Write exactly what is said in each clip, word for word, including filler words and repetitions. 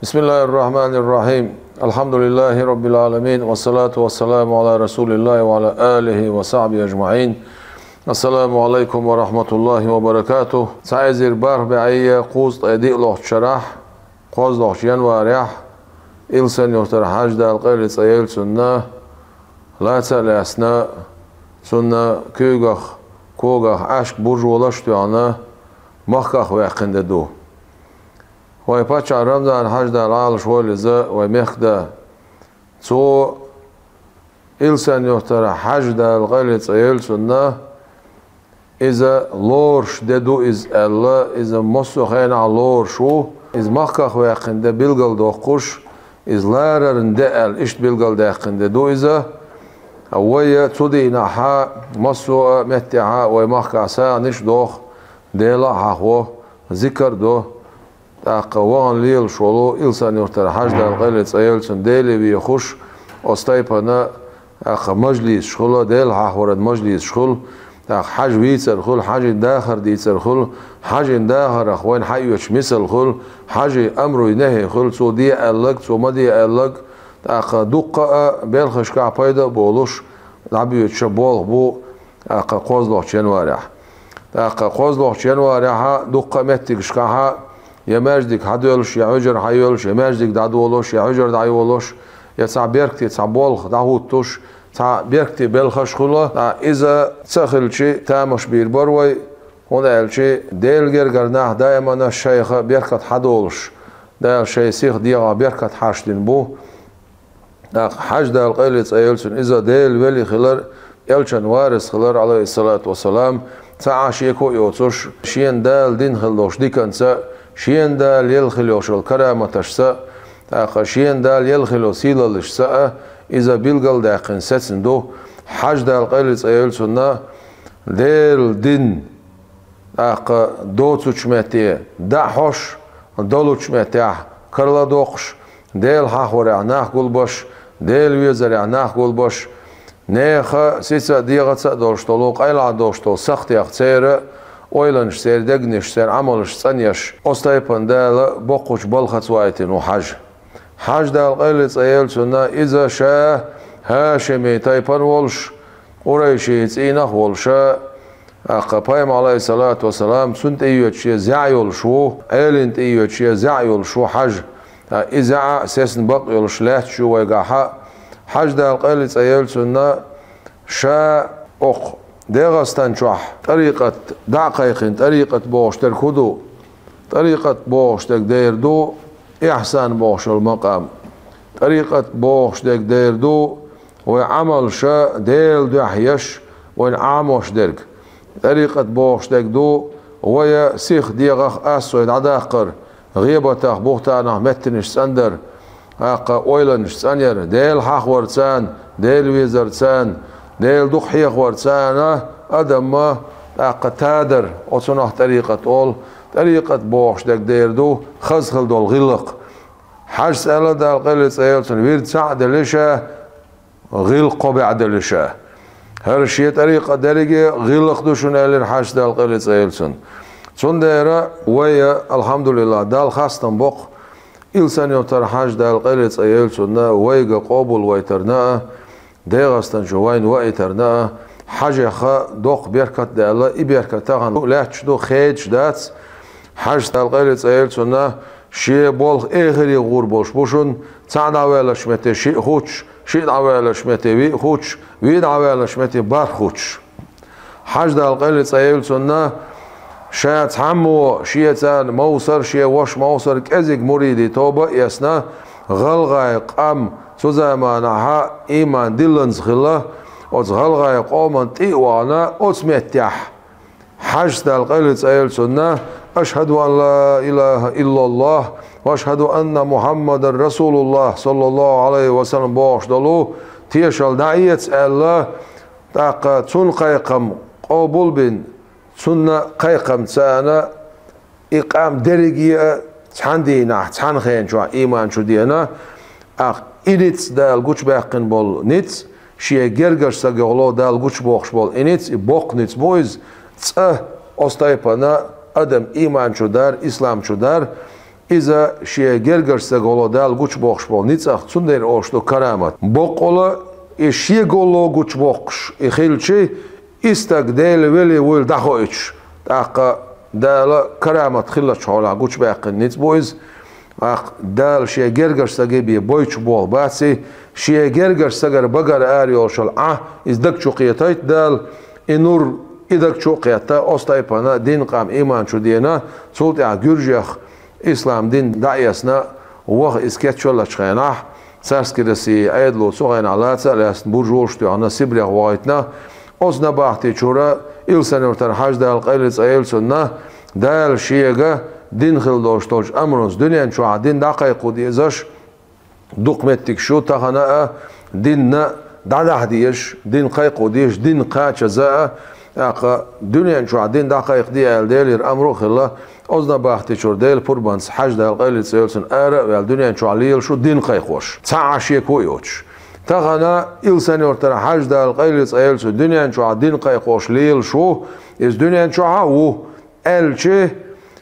بسم الله الرحمن الرحيم. الحمد لله رب العالمين، والصلاة والسلام على رسول الله وعلى آله وصحبه أجمعين. السلام عليكم ورحمة الله وبركاته. Цхьа эзар бархӀ бӀаьи кхузткъе диълагӀчу шарахь, кхозлагӀчу январехь, Илсхан-Юьртара Хьажа, Дала къайле цӀа йойла цунна, лаца а лаьцна, цунна куьйгах, когах Ӏаьшка буржалш а тоьхна, махках ваьккхина де ду. Вайн паччахь Рамзан-Хьаьжа, Дала Ӏалашвойла иза, вайн мехкан да. Цо Илсхан-Юьртара Хьажа, Дала къайле цӀа йойла цунна, иза лоруш де ду иза аьлла, иза массо а хенахь лоруш ву, иза махках ваьккхина де билгалдоккхуш, иза ларарна де аьлла, иштта билгалдаьккхина де ду иза. Вай цу дийнахь массо а меттехь вайн махкахь сагӀанаш а доху, Дела а хьахо, зикар а до. ТӀаккха вахана лелаш волу Илсхан-Юьртара Хьажа, Дала къайле цӀа йойла цунна, Деле вехаш, оцу тайпана, тӀаккха мажлисаш хуьлу, Дела хьахоран мажлисаш хуьлу, тӀаккха Хьажа вийцар хуьлу, Хьажин дахар дийцар хуьлу, Хьажин дахарх вайна хьаоьцуш мисал хуьлу, Хьажин амруй нахьий хуьлу, цо де аьлларг, цо ма де аьлларг, тӀаккха дуккха а белхашкахь пайда а болуш, дӀабоьдуш болх бу, тӀаккха кхозлагӀчу январехь. ТӀаккха кхозлагӀчу январехь дуккха а меттигашкахь я маьждиг хьадоьллуш, я хьуьжар хьайоьллуш, я маьждиг дӀадолуш, я хьуьжар дӀайолуш, я цхьа беркате цхьа болх дӀахӀуттуш, цхьа беркате белхаш а хуьлу. Ткъа иза ца хилча, тамаш бийр бара вай, хӀунда аьлча Делан гергара нах даимана шайх беркат хьадолуш, Дала шайн сиха дегӀах беркат хьаштдина бу. ТӀаккха Хьажа, Дала къайле цӀа йойла цунна, иза Делан вели хилар, элчан варис хилар, Ӏалайхиссалату вассалам, цхьа а шеко а йоцуш, шена Дала дина хила долуш диканца а, шена Дала елла хила йолуш йолу караматашца а, тӀаккха шена Дала елла хила йолу сийлаллашца а иза билгалдаьккхина сецна ду. Хьажа, Дала къайле цӀа йойла цунна, Делан дин тӀаккха доцучу метте дӀахьош, долучу меттехь карладоккхуш, Дела хьахорехь нах гулбеш, Дела везарехь нах гулбеш, нехан сица а, дегӀаца а долуш долу, къайлахь долуш долу сахтех церан ойланаш, церан дегнаш, церан Ӏамалш цӀанъеш, оцу тайпана Дала боккхачу балхаца вайтина ву Хьажа. Хьажа, Дала къайле цӀа йойла цунна, иза ша хӀашимийн тайпана волуш, къурайшийн цӀийнах а волуш, тӀаккха Пайхамар, Ӏалайхиссалату вассалам, цунна тӀеоьцуш зӀе йолуш ву, Ӏелина тӀеоьцуш зӀе йолуш ву Хьажа. ТӀаккха и зӀе сецна бакъ йолуш лаьтташ ю вайгахь а. Хьажа, Дала къайле цӀа йойла цунна, ша окху ДегӀастан чохь тӀарикъат дӀа а кхайкхина, тӀарикъат бохуш дерг хӀун ду? ТӀарикъат бохуш дерг дер ду, ихьсан бохуш йолу макъам. ТӀарикъат бохуш дерг дер ду, вайн Ӏамалша Делан дуьхьа еш, вайна Ӏамош дерг. ТӀарикъат бохуш дерг ду, вай сиха дегӀах а, ассой дӀадаккхар, гӀийбатах, бухӀтанах меттанаш цӀандар, тӀаккха ойланаш цӀанъяр, Дела хьахвар царна, Дела везар царна, Дела дукха хьехавар царна, адамма тӀаккха тадар, оцунах тӀарикъат олу. ТӀарикъат бохуш дерг дер ду хаза хила долу гӀиллакх. Хьажас аьлла, Дала къайле цӀа йойла цунна, вирд цхьаъ а делла ша, гӀиллакх кхо бӀе делла ша. ХӀара шен тӀарикъат дерриге гӀиллакх ду шуна, аьллера Хьажас, Дала къайле цӀа йойла цунна. Цундела вай, алхьамдулиллахӀ, Далла хастам боккху, Илсхан-Юьртара Хьажа, Дала къайле цӀа йойла цунна, вайга къобалвайтарна а, ДегӀастан чу вайна ваийтарна а. Хьажех доккха беркат а даьлла, и беркат тахана лаьтташ ду, хедаш дац. Хьажас, Дала къайле цӀа йойла цунна, шен болх эхаре гӀур болуш бу шуна, цхьаъ дӀаваьллачу метте шиъ хуттуш, шиъ дӀаваьллачу метте виъ хуттуш, виъ дӀаваьллачу метте бархӀ хуттуш. Хьажа, Дала къайле цӀа йойла цунна, ша цхьаммо, шен царна Мовсар, шен ваша Мовсар кӀезиг муридийн тоба а эцна, гӀалгӀайн къам цу заманахь а ийман дилланза хилла, оцу гӀалгӀайн къоман тӀе а вахана, оцу меттехь Хьажас, Дала къайле цӀа йойла цунна, «Ашхьаду ан ла илахӀа иллаллахӀ ва ашхьаду анна Мухьаммадан расулуллахӀ, саллаллахӀу Ӏалайхи ва саллам», бохуш долу тешалла дӀаэца аьлла, тӀаккха цунна кхайкхам къобал а бина, цунна кхайкхам царна, и къам дерриге а цхьана дийнахь, цхьана хенчохь ийман чу деана, тӀаккха и ницкъ, Дала гучубаьккхина болу ницкъ, шен гергарчу стагехула Дала гучубохуш болу и ницкъ, и боккха ницкъ бу иза, цкъа оцу тайпана адам ийман чу дар, ислам чу дар, Иза шен гергарча сагало Дала гучабоаккхаш болу ницкъах цундела олуш ду карамат. Боккъала и шеголо гучабоаккхаш и хилчи, и стаг Дела велий вуйла дӀахоуьйтуш, тӀаккха Дала карамат хиллачу хьолехь гучабаьккхина ницкъ бу иза. ТӀаккха Дала шен гергарча саге бен бойтуш болх бац и, шен гергарча сагара багара ара йолуш йолу Ӏа, иза даг чу кхетайта Дала, и нур и даг чу а кхетта, оцу тайпана дин, къам, иман чу деана, цул тӀаьхьа гуьржех ислам дин дӀаэцна, ваха иза кечвеллачу хенахь, царскирасий Ӏедало цу хенахь лаца а лаьцна, буржалш а тоьхна, Сибрех вахийтина, оцу набахти чуьра Илсхан-Юьртара Хьаьжа, Дала къайле цӀа йойла цунна, Дала шега дин хила долуш долчу амронца дуьнен чохь дин дӀакхайкхо дезаш, дукха меттигаш ю тахана а, динна дӀадахьа дезаш, дин кхайкхо дезаш, дин кхачаза а, тӀаккха дуьнен чохь дин дӀакхайкха де аьлла Делера амру а хилла, оцу набахти чуьра Делан пурбанца Хьаьжа, Дала къайле цӀа йойла цунна, ара а ваьлла дуьнен чохь лелаш ву дин кхайкхош, цхьа Ӏаш шеко а йоцуш. Тахана Илсхан-Юьртара Хьаьжа, Дала къайле цӀа йойла цунна, дуьнен чохь дин кхайкхош лелаш ву, иза дуьнен чохь а ву, аьлчи,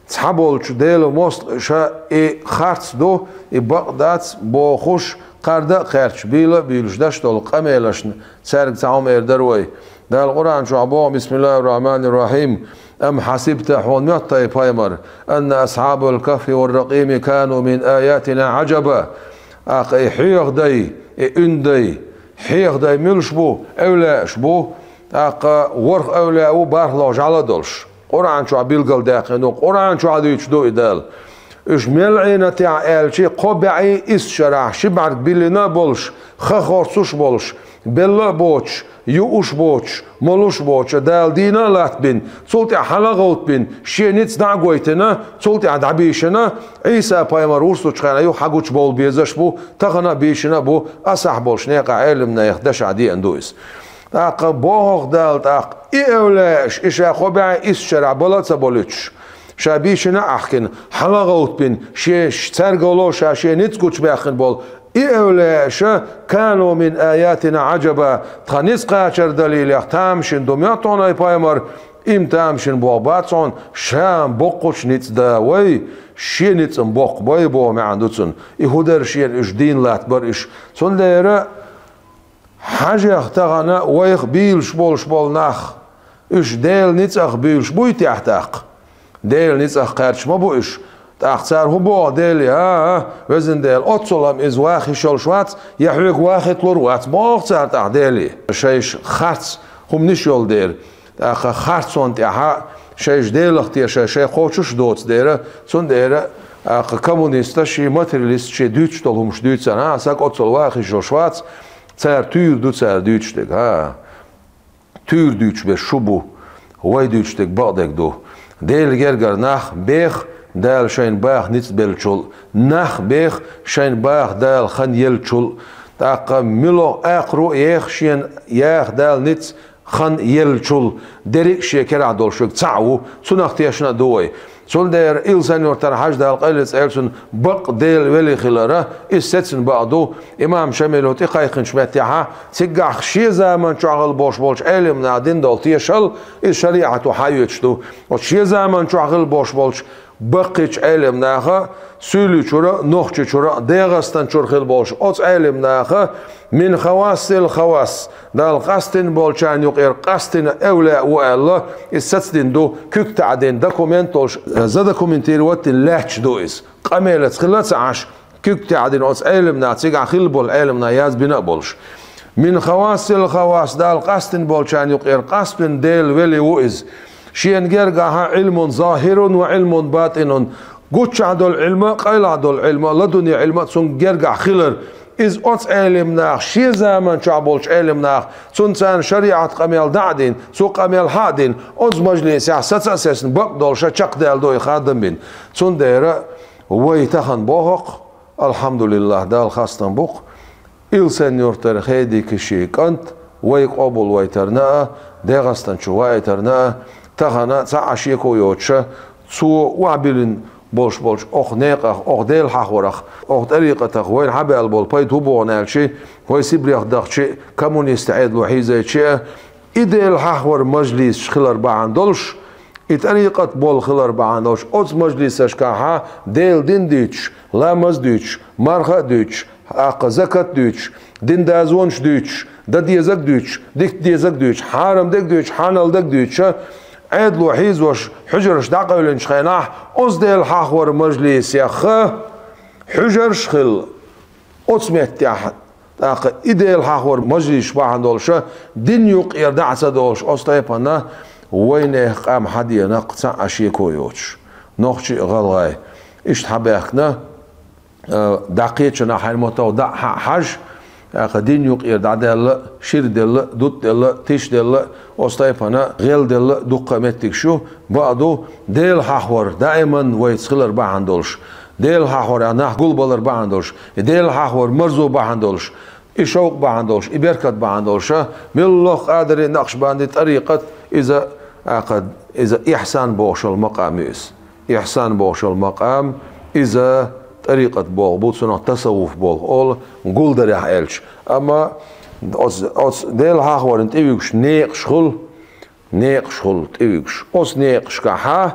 цхьаболчу Делан мостагӀаша и харц ду, и бакъ дац бохуш, кхарда а кхаьрчаш, бийла а буьйлуш деш долу къамелашна цаьрга цхьа хӀума эр дара вай. Дала Къуръан чохь боху: «Бисмиллахир-рахманир-рахим. Ам хьасибта», хьуна моьтту, ай пайхамар, «анна асхьабал кахфи вар-ракъими кану мин аятина Ӏаджаба». ТӀаккха и хьехадай, и уьндай, хьехадай муьлш бу, эвлааш бу, тӀаккха ворхӀ эвлаа ву бархӀ лохьа жӀаьла долуш. Къуръан чохь билгалдаьккхина ду, Къуръан чохь дуьйцуш ду и Дала. Уьш мел Ӏийнатехь аьлчи, кхо бӀе исс шарахь ши бӀаьрг биллина а болуш, ха хорцуш а болуш, белла а боцуш, юуш а боцуш, молуш а боцуш, Дала дийна а латтабина, цул тӀаьхьа хьала а гӀовттабина, шен ницкъ дӀа а гойтина, цул тӀаьхьа дӀабийшина, Ӏийса-пайхамар вуьйцучу хенахь юха хьагучубовла безаш а бу, тахана а бийшина а бу, асхьаб болчу некъахь Ӏелимнехан дашехь деана ду иза. ТӀаккха боху-кх Дала тӀаккха, и эвлааш, и ша кхо бӀе исс шарахь бала а ца болуьйтуш, ша бийшина а Ӏахкина, хьала а гӀовттабина, шен цаьргало ша шен ницкъ гучубаьккхина болу и эвлааш, кану мин аятина Ӏаджаба, тхан ницкъ кхачар далилех тамашийна ду моьтту хьуна, ай пайхамар, и-м тамашийна болх бац хьуна, ша-м боккхачу ницкъан да вай, шен ницкъан боккха бай боху маьӀна ду цуьнан. И хӀун дара шена уьш, дийна латтабара уьш. Цундела Хьажех тахана вайх бийлаш болуш болу нах, уьш Делан ницкъах буьйлуш буй техь тӀаккха? Делан ницкъах кхаьрдаш ма бу уьш. ТӀаккха цара хӀун боху Деле? ХӀан-хӀа, везан Дела, оццул-м иза ваха йиш йолуш вац, я хьоьга вахийта лур вац, боху цара тӀаккха Деле. Шайша харц хӀуманаш йолу дела, тӀаккха харцонна тӀаьхьа шайша Делах тешай, шайн кхочуш а доцу дела, цундела, тӀаккха коммунисташ, ши материалисташ шен дуьйцуш долу хӀуманаш дуьйцу цара, хӀан-хӀа, саг оццул ваха йиш йолуш вац, цара туьйра ду цара дуьйцуш дерг, хӀан-хӀа. Туьйра дуьйцуш берш шу бу, вай дуьйцуш дерг бакъдерг ду. Делан гергара нах беха Дала шайна баха ницкъ беллачул, нах беха шайна баха Дала хан еллачул, тӀаккха муьлха акхаро а еха шена яха Дала ницкъ хан еллачул, дерриг а шен керахь долуш верг цхьаъ ву, цунах тешна а ду вай. Цундела Илсан-Юьртара Хьажа, Дала къайле цӀа йойла цунна, бакъ Делан вели хилар, иза сецна бакъ ду. Имам Шамило тӀекхайкхинчу меттехь, цигахь шен заман чохь хилла болуш болчу Ӏелимнаха дина долу тешал, иза шариӀато хьаоьцуш ду. Оцу шен заман чохь хилла болуш болчу баккхийчу Ӏелимнаха, Суьйли чуьра, Нохчи чуьра, ДегӀастан чуьра хилла болуш оцу Ӏелимнаха, мин хавассил хавасс, Дала къастийна болчарна юкъера къастийна эвлаъ ву аьлла, иза сацдина ду, куьг таӀдина документ долуш, задокументировать дина лаьтташ ду иза. Къамелаца хилла а ца Ӏаш, куьг таӀдина оцу Ӏелимнаха, цигахь хилла болу Ӏелимнаха язбина а болуш. Мин хавассил хавасс, Дала къастийна болчарна юкъера къастийна Делан вели ву иза. Шена гергахь Ӏилмун захирун ва Ӏилмун батинун, гуччахь долу Ӏилма а, къайлахь долу Ӏилма а, ладунни Ӏилма а цунна гергахь хилар. Иза оцу Ӏелимнаха шен заман чохь болчу Ӏелимнаха, цунна царна шариӀат къамел дӀа а дина, цу къамел хьа а дина, оцу мажлисехь саца а сецна, бакъ долуш чекхдаьлла ду и хадам бина. Цундела вай тахана боху-кх, алхьамдулиллахӀ, Далла хастам бу-кх, Илсан-Юьртара Хедикишин кӀант вай къобалвайтарна а, ДегӀастан чу вайтарна а, тахана цхьа а шеко йоцуша, цо охьабиллина болуш болчу окху некъах, окху Делан хьахорах, окху тӀарикъатах вайна хьабаьлла болу пайда хӀун бу аьлчи, вай Сибрех дахчи а, коммунист Ӏедало хьийзайчи а, и Делан хьахор мажлисаш хилар бахьана долуш, И тӀарикъат болу хилар бахьана долуш, оцу мажлисашкахьа Делан дин дуьйцуш, ламаз дуьйцуш, марха а дуьйцуш, тӀаккха закат дуьйцуш, дин дазонаш дуьйцуш, дан дезаг дуьйцуш, дитта дезаг дуьйцуш, хьарам дерг дуьйцуш, хьанал дерг дуьйцуш, Ӏедало хьийзош, хьуьжарш дӀакъевлинчу хенахь, оцу Дела хьахор мажлисехь хьуьжарш хилла. Оцу меттехь, тӀаккха и Дела хьахор мажлисаш бахьана долуша, дин юккъера дӀа а ца долуш, оцу тайпана вайнехан къам хьадеана-кх цхьа а шеко йоцуш. Нохчий а, гӀалгӀай. Иштта хьабаьхкина, а, дӀакхечанахь хьайн мотт дӀа а хьа-, хьажа, тӀаккха дин юккъера дӀадаьлла, шира делла, дутт делла, тиша делла, оцу тайпана гӀелделла дуккха а меттигаш ю, бакъ ду, Дела хьахор даиман вайца хилар бахьана долуш. Дела хьахор а нах гулбалар бахьана долуш, и Дела хьахор марзо бахьана долуш, и шовкъ бахьана долуш, и беркат бахьана долуша, муьлхха а къадарий, накъшбандий, тӀарикъат, иза, тӀаккха, иза ихьсан бохуш йолу макъам ю иза. Ихьсан бохуш йолу макъам, иза тӀарикъат боху бу, цунах тасаввуф боху олу, гулдарехь аьлча. Амма оцу, оцу Дела хьахорна тӀевуьгуш некъаш хуьлу, некъаш хуьлу тӀевуьгуш. Оцу некъашкахьа,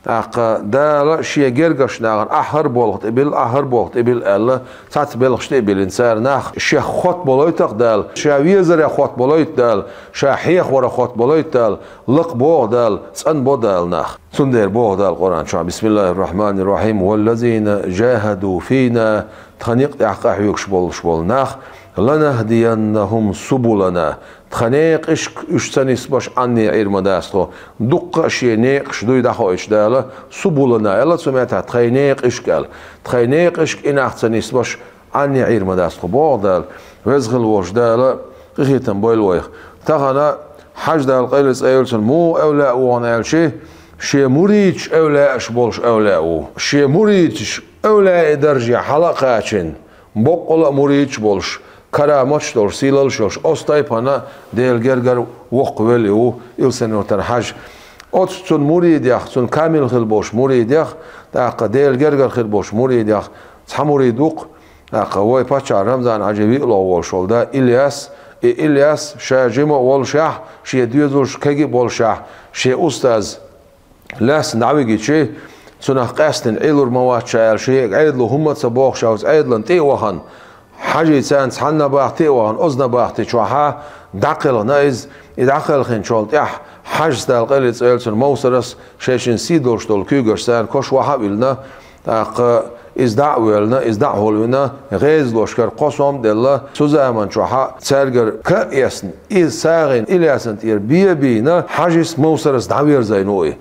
тӀаккха Дала Шен гергарчу нахана ахь хӀара болх тӀебилла, ахь хӀара болх тӀебилла аьлла, цхьацца белхаш тӀе а биллина, цара нах Шех хоттабалойту-кх Дала, Ша везарехь хоттабалойту Дала, Ша хьехорехь хоттабалойту Дала, лакха боху Дала, цӀанбо Дала нах. Цундела боху Дала Къуръан чохь: «Бисмиллахир-рахманир-рахим. Валлазина жахаду фина», тхан некъа тӀехь къахьоьгуш болуш болу нах, «ланахьдияннахьум субулана», тхан некъашка уьш ца нисбеш Ӏанне Ӏийр ма дац тхо. Дуккха а Шен некъаш дуй дӀахоуьйтуш Дала, «субулана» аьлла, цу меттехь тхайн некъашка аьлла. Тхайн некъашка и нах ца нисбеш Ӏанне Ӏийр ма дац тхо, боху Дала. Веза хилла волчу Дала къинхетам бойла вайх. Тахана Хьажа Дала къайле цӀе йолчун муха эвлаъ ву хьуна аьлчи, Шен муридаш эвлаъаш болуш эвлаъ ву. Шен муридаш эвлаийн дарже хьала а кхачийна, боккъала а муридаш болуш, караматаш долуш, сийлаллаш йолуш, оцу тайпана Делан гергара воккхавелла ву Илсхан-Юьртара Хьажа. Оцу цуьнан муридех, цуьнан камил хилла болуш муридех, тӀаккха Делан гергара хилла болуш муридех цхьа мурид ву-кх, тӀаккха вай паччахь Рамзан-Хьаьжин виълагӀа волуш волу да Ильяс. И Ильяс ша жима а волушехь, шен доьзалш кегий а болушехь, шен устаз лаьцна дӀавигичи, цунах къаьстина Ӏуьйрар ма вац ша аьлла, шен Ӏедало хӀумма а ца бохуш, оцу Ӏедална тӀе а вахана, Хьажийца цхьана набахти а вахана, оцу набахти чохьа дӀакхелхина иза. И дӀакхелхинчул тӀаьхьа Хьажас, Дала къайле цӀе йолчун, Мовсарас шайшинна сий долуш долу куьйгаш царна кош вахьа а виллина, тӀаккха иза дӀа а воьллина, иза дӀа а хьулвина, гӀезалошкара кхо сом а делла, цу заман чохьа цаьргара ка а эцна, иза сагӀина Ильясна тӀера бен а бийна, Хьажис Мовсарас дӀаверзийна ву и.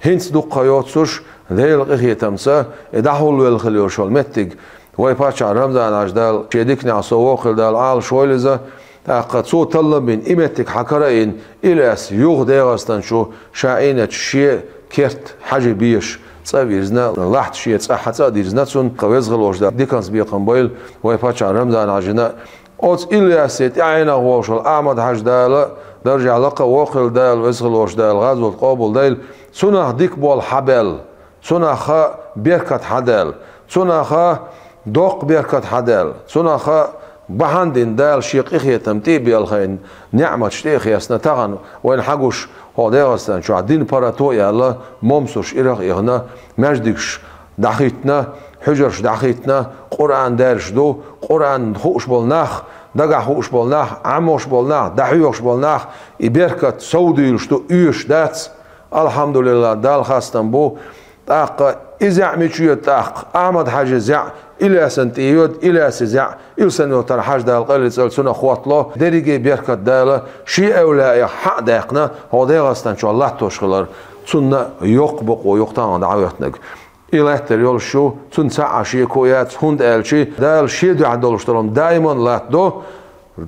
ХӀинца дуккха а йоццуш, Делан къинхетамца, и дӀахьулвелла хилла йолуш йолу меттиг, вай паччахь Рамзан-Хьаьжа, Дала шен диканехь со воккхийла, Дала Ӏалашвойла иза, тӀаккха цо таллам бина и меттиг хьа кара а йина, Ильяс юха ДегӀастан чу ша Ӏийначу шен керта Хьажин беша цӀа а вирзина, лахьта шен цӀа хьа цӀа а дирзина цунна, тхан веза хилла волчу Дала диканца бекхам бойла вай паччахь Рамзан-Хьаьжина. Оцу Ильясе тӀаьхьенах волуш волу Ахьмад-Хьаьжа, Дала даржехь лакха а воккхийла, Дала веза хилла волчу Дала гӀазот къобалдойла, цунах дика болу хьабаьлла. Цунах беркат хьадаьлла, цунах доккха беркат хьадаьлла, цунах бахьана дина Дала шен къинхетам тӀе а белхийна, неӀматаш тӀе а хецна, тахана вайна хьагуш хӀокху ДегӀастан чохь дин паргӀато а яьлла, момсарш ирах а ихна, маьждигаш дӀахӀиттина, хьуьжарш дӀахӀиттина, Къуръан даьржаш ду, Къуръан хууш болу нах, дагахь хууш болу нах, Ӏамош болу нах, дӀахьоьхуш болу нах, и беркат совдуьйлуш ду, оьшуш дац. АлхьамдулиллахӀ, Далла хастам бу. ТӀаккха и зӀе мича йоьду тӀаккха? Ахьмад-Хьаьжин зӀе Ильясна тӀе йоьду, Ильясин зӀе Илсхан-Юьртара Хьажа, Дала къайле цӀе йолчун, цунах хӀоттало, дерриге беркат Дала шен эвлаъех хьа а даьккхина, хӀокху ДегӀастан чохь латтош хилар. Цунна йоккха бакъо ю-кх тахана дӀахӀоьттинарг. И лаьттар йолуш ю, цунна цхьа а шеко яц, хӀунда аьлча Дала шен дуьхьа долуш долу даиман латтадо,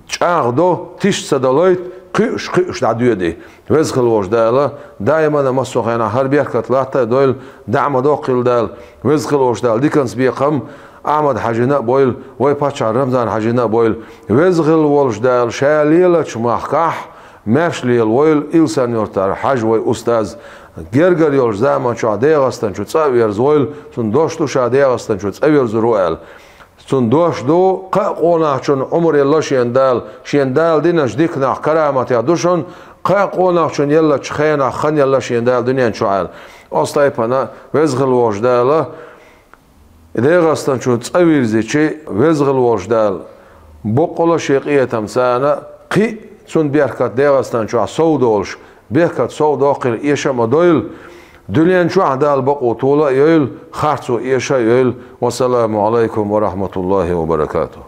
чӀагӀдо, тиша ца далойту, кхуьуш, кхуьуш дӀадоьду и. Веза хилла волчу Дала даимана массо а хенахь хӀара беркат латта а дойла, дӀа а ма доккхийла Дала. Веза хилла волчу Дала диканца бекхам Ахьмад-Хьаьжина а бойла, вай паччахь Рамзан-Хьаьжина а бойла. Веза хилла волчу Дала ша лелачу махкахь маьрша лелавойла Илсхан-Юьртара Хьажа, вай устаз. Гергара йолчу заман чохь ДегӀастан чу цӀа а верзавойла, цунна дош ду ша ДегӀастан чу цӀа верзар ву аьлла. Цунна дош ду, кхаа къонахчун Ӏумар елла шена Дала, шена Дала динарш диканах караматех ду шуна, Кхаа къонахчун еллачу хенахь хан елла шен Дала дуьнен чохь аьлла. Оцу тайпана Веза хила волчу Дала ДегӀастан чу цӀа вирзичи, Веза хила волчу Дала боккъала шен къинхетам царна кхин а цунна беркат ДегӀастан чохь сов долуш, беркат сов доккхийла эша а ма дойла, дуьнен чохь Дала бакъо тола а йойла, харцо эша а йойла. Вассаламу алайкум ва рахматуллахи ва баракатух.